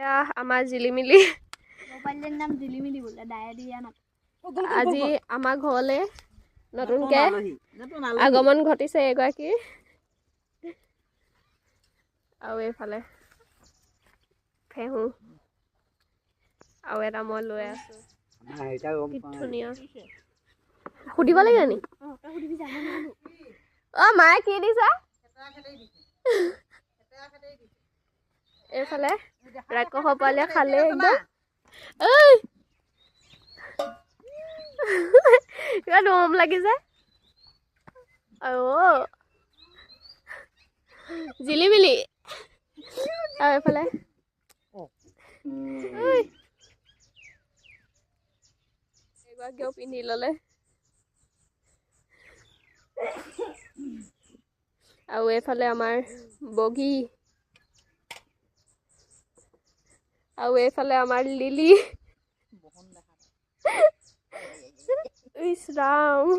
এয়া আমাৰ জিলিমিলি। মোবাইলৰ নাম জিলিমিলি বোলে, দায়ে দিয়া নাম। আজি আমাৰ ঘৰলৈ নতুনকৈ আগমন ঘটিছে এগৰাকীৰ। আৰু এইফালে ফেহু আৰু এটা মই লৈ আছোঁ। কি ধুনীয়া। সুধিব লাগিব নি? অ' মায়ে কি দিছে? এইফালে ৰাক্ষসৰ পোৱালীয়ে খালে একদম। ঐ কিবা মৰম লাগিছে। আৰু জিলিমিলি। আৰু এইফালে এগৰাকীয়েও পিন্ধি ল'লে। আৰু এইফালে আমাৰ বগী। আৰু এইফালে আমাৰ লিলি। ইছ ৰাম।